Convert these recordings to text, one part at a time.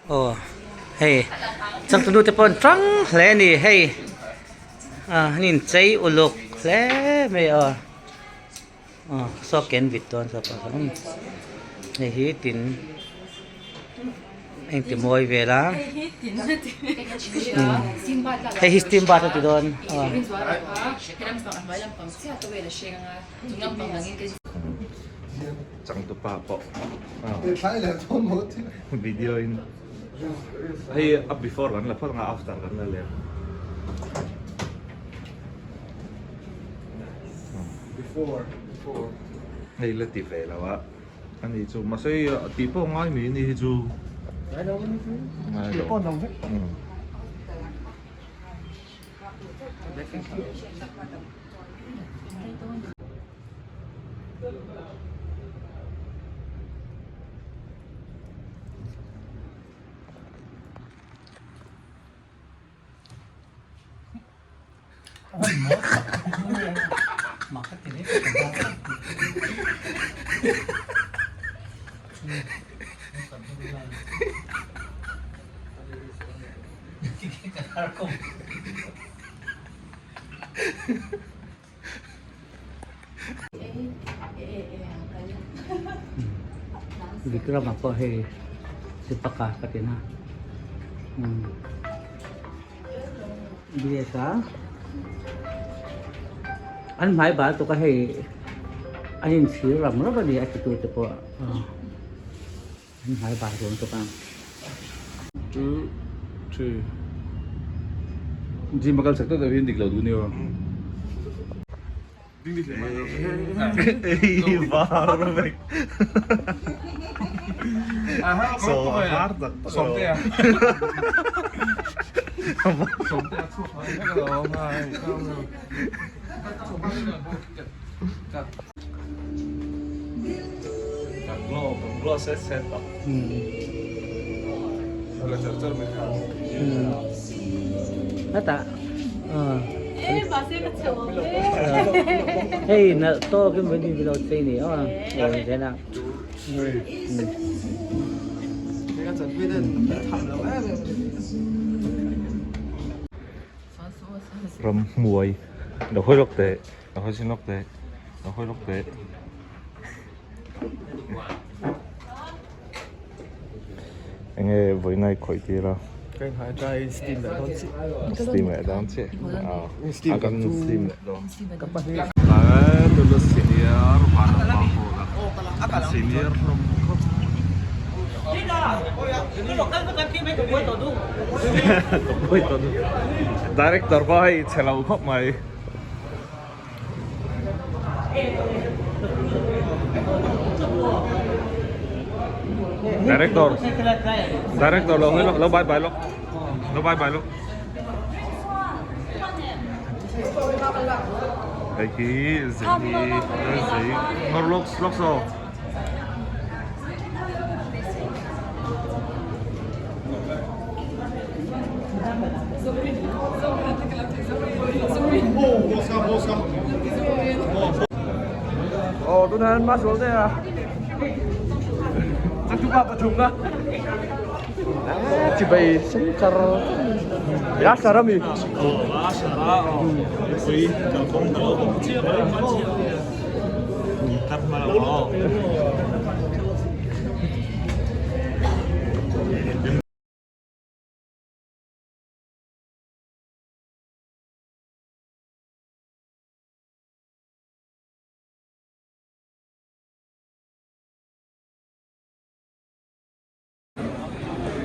Aw hei changtunu te pawh an tang hle a ni hei ah an inchei uluk hle mai a aw saw ken vit dawn saw pawh sawn hei hi tin a inti mawi vel a hei hi steam bath a ti dawn aw. Changtupa pawh video in hei a before kan la phawt anga after kan la leh hei la ti ve lo a ani chu mahse hei tih pawh ngai mai ani hi chu ngai lo Vikrama pawh hei Deepaka ka ti na BS a an hmai bal tuk a hei an inchhir ram ram a ni a ti tu te pawh an hmai bal dawn tuk a. Two, three. Gym a kal chak tawh tawh hi dik lo duh nia. Ei var vek. So a var tak tak. Sawmtea. Sawmtea chhuak ngai vek lo ngai. Kan glow kan glow set set tawh. La char char mai kha. Hetah hei nalh tawk in vawiin video chei ni aw zen a. Ramhmuai lo hawi lawk teh. Lo hawi chin lawk teh, lo hawi lawk teh. Enge vawiin a i khawih tir a? Ka inhai trai steam leh dawn chiah. Steam leh dawn chiah. Steam kan steam leh dawn. Ka pahnih. Nula senior vanapa hall a senior hlawm khawp. Ka buai tawh duh. Director pawh hei chhe lo khawp mai. Director Director lo hawi lawk lo bye bye lawk lo bye bye lawk hei hi zei hi zei ngawr lawk lawk saw Ồ, tôi đang mát xuống đây à. Chắc chúng ta có chúng á. Chỉ bày sống char. Ya sarami.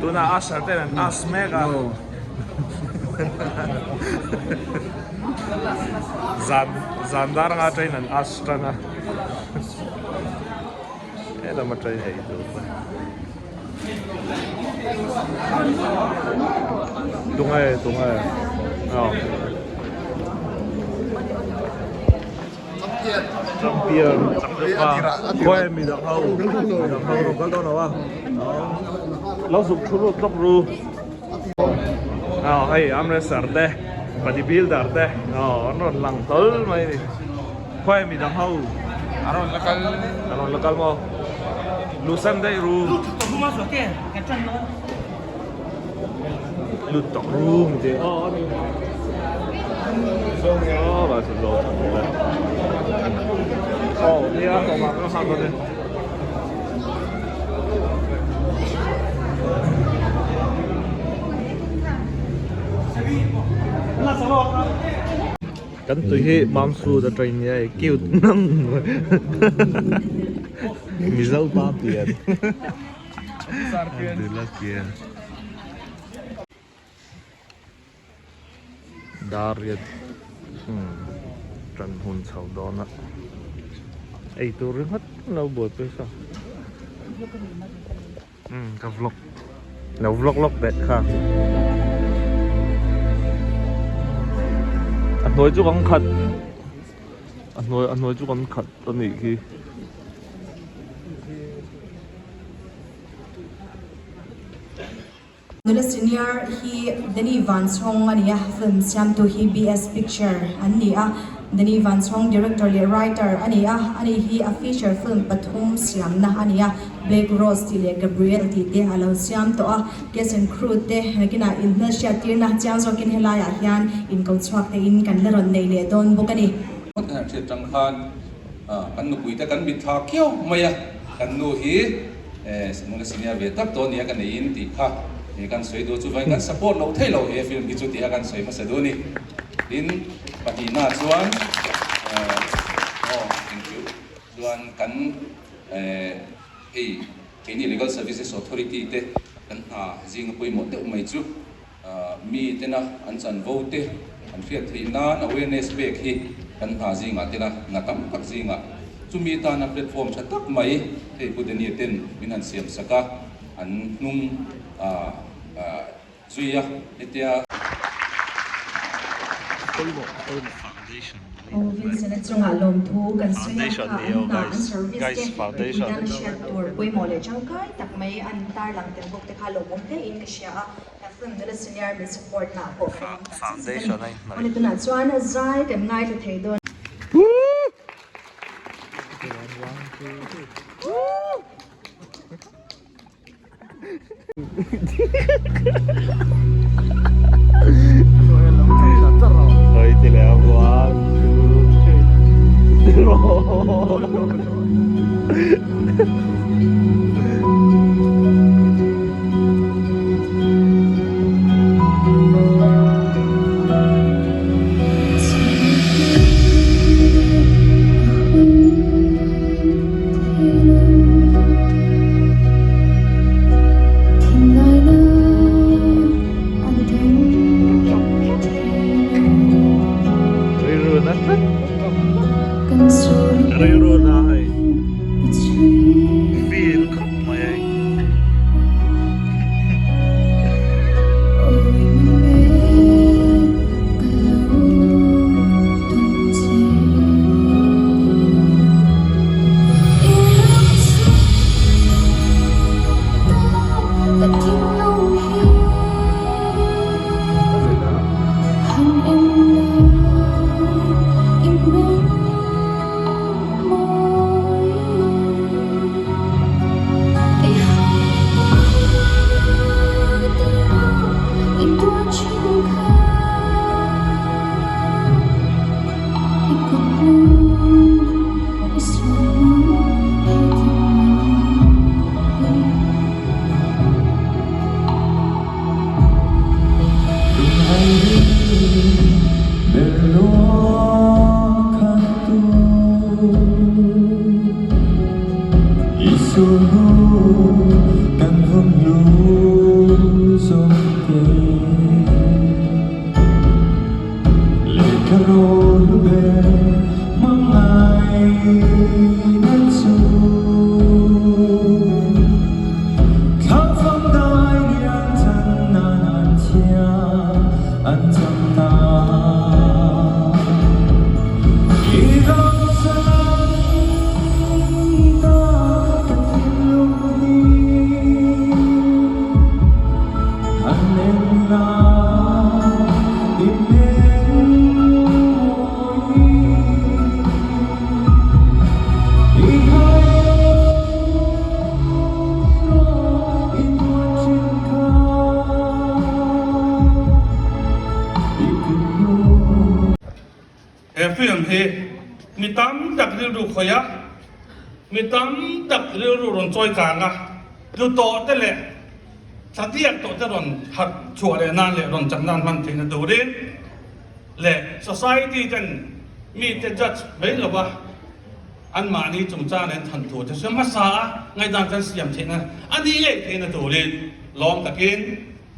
Tunah Usher ten an us mek a. Zan zan dar anga train an us tan a. Helam a train ei tur te. Tunge tunge. Aw. Champion changtupa khawi mi dang ho mi dang ho rawn kal dawn lo a lo zuk thu lut lawk ru aw hei Amritsar te body builder te aw an rawn lang hlawl mai a ni khawi mi dang ho an rawn la kal an rawn la kal maw luhsan daih ru. Lut tawh ru mi te aw nia Kan tui hi Mamsu da train nia e cute nang Mizo pa pian Dariat tan hun chho dawn a ei tur ringawt lo buaipui sa ka vlog lo vlog lawk bet kha a hnuai chu kan khat a hnuai a hnuai chu kan khat a nih khi. Nula senior hi Danny Vanchhawng a ni a, film siamtu hi BS Picture an ni a. Danny Vanchhawng director leh writer a ni a, ani hi a feature film pathum siamna a ni a, Black Rose tih leh Gabriel tih te a lo siam tawh a. Cast and crew te nakinah inhmelhriat tirna chiang zawkin helaiah hian inko chhuak tein kan la rawn nei leh dawn bawk a ni. Hriat tang khan kan nupuite kan mitthla khiau mai a, kan nu hi Nula senior ve tak tawh nia ka neiin tih kha kan sawi duh chuvangin kan support loh theih loh he film hi chu tih a kan sawi hmasa duh a ni. Tin, pahnihna chuan aw thank you chuan kan hei keini Legal Services Authority te kan hna zinga pawimawh deuh mai chu Mi tena an chanvo te an hriat theih nan awareness pek hi kan hna zingah tena hna tam tak zingah chumi tana platform tha tak mai hei Pu Daniel ten min han siam sak a, an hnung zui a hetia. Aw Vincent a chungah lawmthu kan sawi a kha an hna an service te mipui tan a hriat tur pawimawh leh tangkai tak mai an tarlang tel bawk te kha lawmawm hle in ka hria a he film nula senior min support na pawh ka lawm tak zet zet a ni. Awle tunah chuan zai kan ngaithla thei dawn. film hi mi tam tak rilru khawih a, mi tam tak rilru rawn chawi kang a, tlu tawh te leh thlatiak tawh te rawn harh chhuah leh nan leh rawn chak nan hman theihna turin leh society ten mite judge mai lova anmahni chungchang leh an than thu te hre hmasa a ngaihdan kan siam theihna a ni ngei theihna turin lawm takin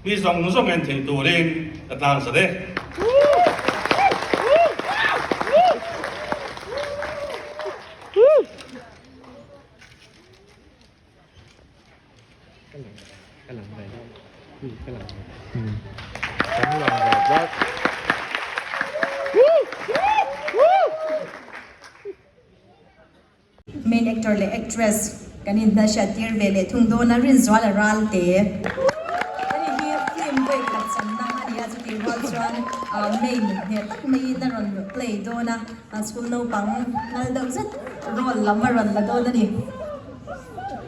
Mi zawng zawng en thei turin ka tlang zat e. Main actor leh actress kan inhmelhriat tir ve leh thung dawn a, Rinzuala Ralte. Ani hi film vawi khat channa a ni a, chutih rual chuan main hneh tak maiin a rawn play dawn a, school naupang nal deuh zet role lam a rawn la dawn a ni.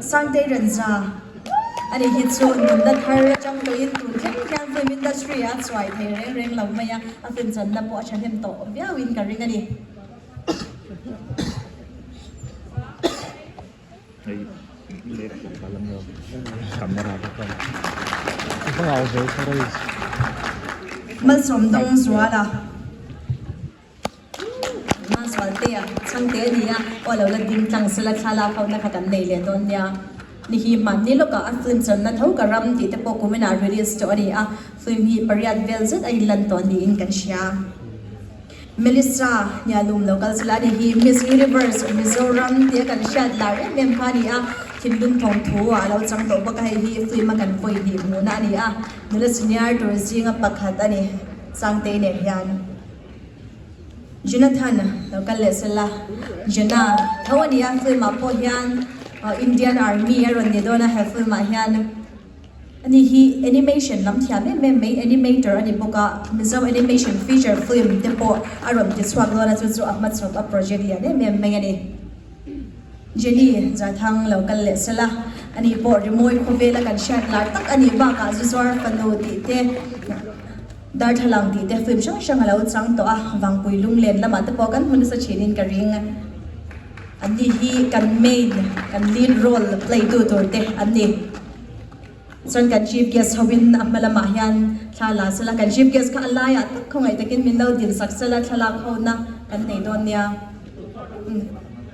Sangtei Renza ani hi chu nunna thar atang tawhin tun thleng hian film industry ah a chuai thei reng reng lo mai a, a film channa pawh a thahnem tawh viauin ka ring a ni. Malsawm dawng zuala Malsualtea chhangte a ni a, aw lo la ding tlang sela thlalak ho na kha kan nei leh dawn nia. Ni hi hmanni lawkah a film channa tho ka ram tih te pawh kuminah release tawh a ni a, film hi pariat vel zet a inlan tawh niin kan hria. Melissa Hnialum lo kal sela a ni hi Miss Universe Mizoram tia kan hriat lar em em kha a ni a, thinlung thawmthu ah a lo chang tawh bawk a, hei hi film a kan vawi hnih hmuhna a ni a, nula senior tur zinga pakhat a ni Sangtei nen hian. Jonathan lo kal leh sela, Jona tho a ni a, film ah pawh hian Indian Army a rawn ni dawn a he film ah hian. Ani hi animation lam thiam em em mai, animator a ni bawk a, Mizo animation feature film te pawh a rawn ti chhuak dawn a, chu chu a hmachhawp a project lian em em mai a ni. Jenny Zathang lo kal leh sela, ani pawh rimawi khawvela kan hriat lar tak a nih bakah Zuzuar Fanu tih te, Darthlalang tih te film hrang hrang a lo chang tawh a, Vangpui Lunglen lamah te pawh kan hmu nasa thinin ka ring. Anni hi kan main, kan lead role play tu tur te an ni. Chuan kan chief guest hovin a hma lamah hian thla la sela, kan chief guest kha a laiah tak khawngaih takin min lo din sak sela thlalak hona kan nei dawn nia. Umm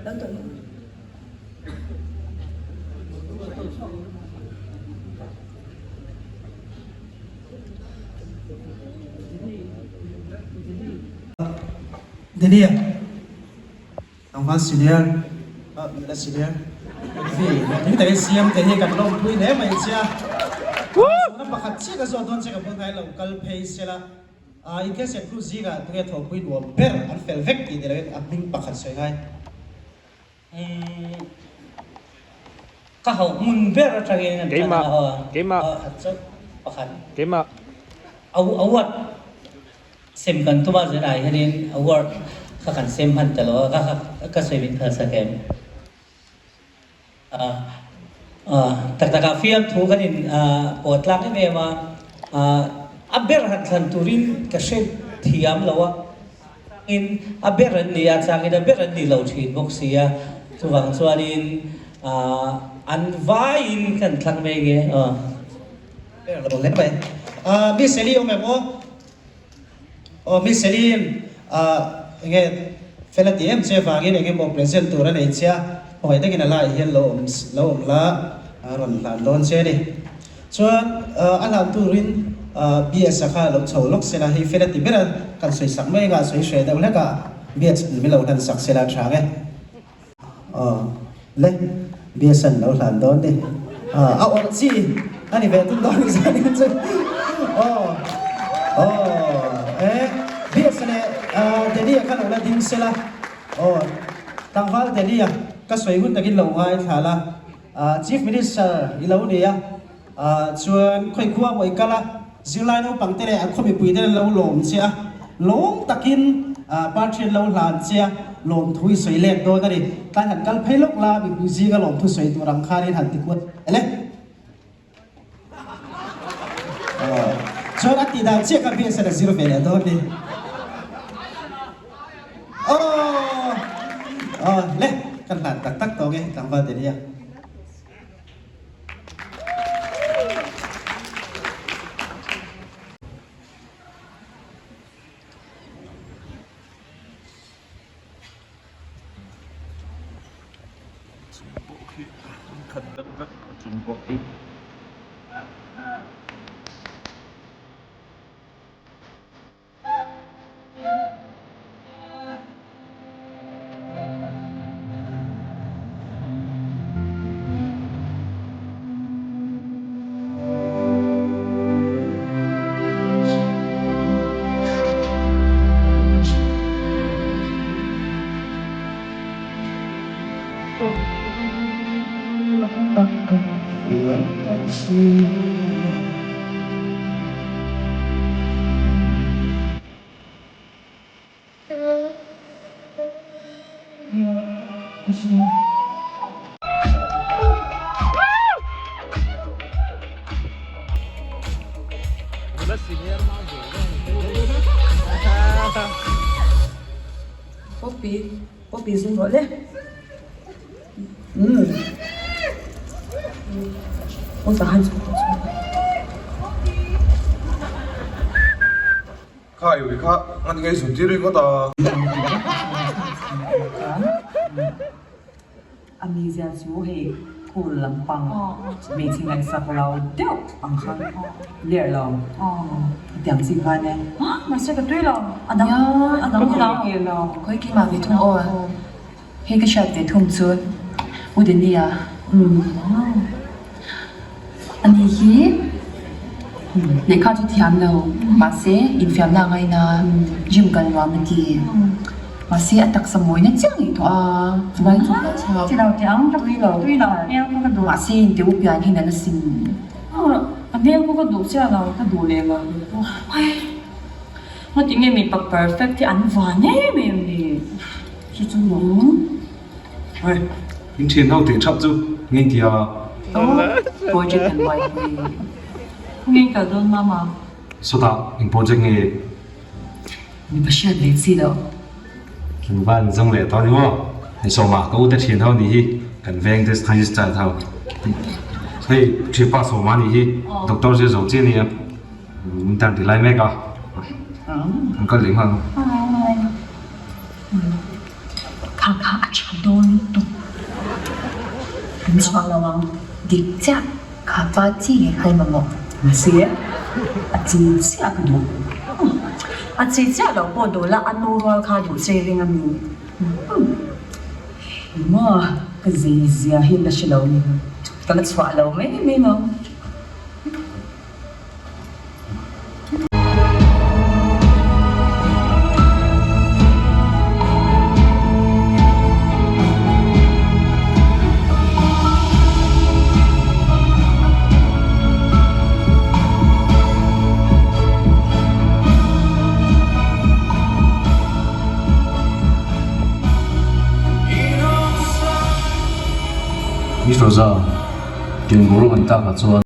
lo tawh lo. Daniel. Tlangval senior, nula senior vi hlawhtling takin siam te hi kan lawmpui hle mai che a. Zawhna pakhat chiah ka zawt dawn che ka bul hnai lo kal phei sela in case an crew zingah tunge thawhpui nuam ber an fel vek tih ni loin a hming pakhat sawi ngai. Umm ka hauh hmun ber atangin an tan a pakhat chauh pakhat. Award. Sem kan tum a zirah hianin award kha kan sem hman ta lo a, ka ka sawi min phal sak em? Tak takah fiamthu kan in pawh tlak em em a, a ber han thlan turin ka hre thiam lo a, changin a ber an ni a, changin a ber an ni lo thin bawk si a, chuvang chuanin an vaiin kan thlang mai nge aw. Ber lo hle mai. Miss Ellie awm em aw? Aw Miss Ellie enge fel a ti em che vangin enge maw present tur a nei che a, khawngaih takin a laiah hian lo awm lo awm la a rawn hlan dawn che a ni. Chuan a hlan turin BS a kha lo chho lawk sela hei fel a ti ber a, kan sawi sak mai anga a sawi hreh deuh hlek a, BS min lo hlan sak sela a tha ang e. Aw le, BSN lo hlan dawn ni. A awrh chi a ni ve tum dawn ni zanin chu. Aw aw e, BSN leh Danny-a kha lo la ding sela. Aw, tlangval Danny-a ka sawi hun takin lo ngaithla la. Chief Minister i lo ni a, chuan khawi khua maw i kal a, zirlai naupang te leh an khaw mipui te lo lawm che a, lawm takin Pathian lo hlan che a, lawmthu i sawi let dawn a ni. Tlai han kal phei lawk la, mipui zinga lawmthu sawi tur ang khanin han ti kuat el e. Chuan a tih dan chiah kha BSN a zir ve leh dawn ni. Aw. khi an khat vek vek a chung pawh hi. Poppy, Poppy zung rawh le. Umm. Aw tah han chhuk tawh chhuk. Kha i ui kha ngan ngei zun tir ringawt a. A mizia chu hei cool lampang hmeichhe ngaihsak lo deuh ang khan lerh lo hetiang chi khan e. Mahse ka tui lo a dang a dang lo. Khawi keimah ve thung aw. Hei ka hriat ve thung chu U Denia a ni hi lehkha chu thiam lo mahse infiamna a ngaina gym kal nuam a ti mahse a taksa mawina chiah ngaihtuah a chulai chu a chhuak mahse inte u pian hi nalh asin Ngatinge mipa perfect hi an van em em ni? Chu chu maw? Hei, in thian ho tih thap chu ngei tia. Project kan buaipui. Ngei kal dawn mama. Sawtah eng project nge? Mipa hriat ve chi loh. Kan van zawng leh tawh ni maw? Ni sawma ka ute thian ho nih hi kan veng te registered ho. Hei thianpa sawma nih hi doctor zir zo chiah ania. Min tan ti lai mek a. An kal leh nghal. Kha kha a tha dawn lutuk. Kan chhuah lo ang. Dik chiah kha pa chi nge khai mamawh. Mahse a chi chiah ka duh. A chi chiah lo pawh duh la a nu rual kha duh che ring a mi. Emaw ka zei zia hi la hre lo ni. Ka la chhuah lo mai mai lo. Miss Rosa, tiang boruak an tak ah chuan.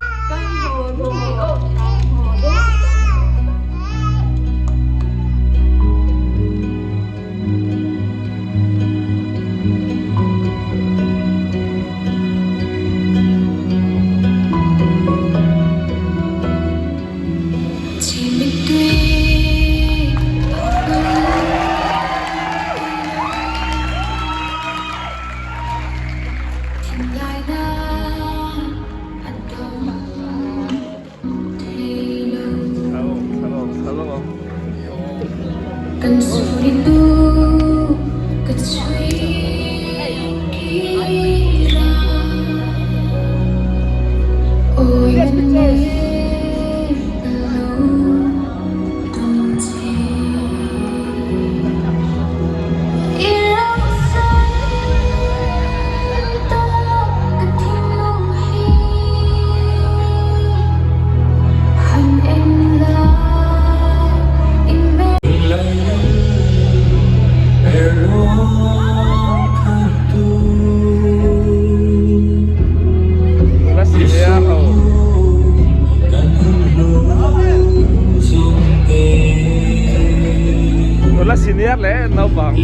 Nula senior leh naupang.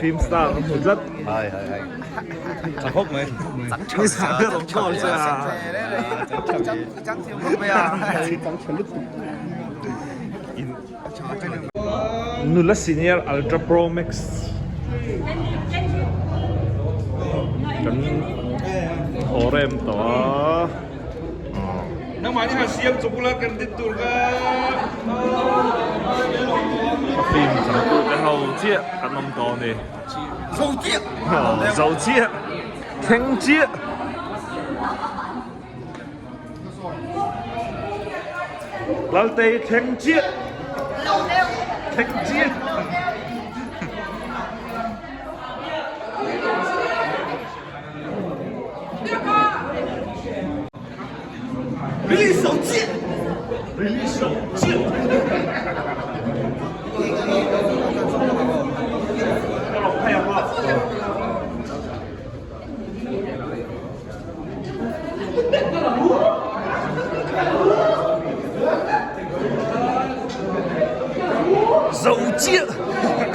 Film star ka hmu tlat. Hai hai hai. Tha khawp mai. Ni sa ber awm call che a. Nula senior ultra pro max kan haw rem tawh a. Nangmah ni han siam chawp ula kan dit tur ka. A film changtu te ho chiah kan awm tawh a ni. Zo chiah. Zo chiah. Thleng chiah. Laltei thleng chiah. Thleng chiah. Release zo chiah. Release zo chiah. Zo chiah.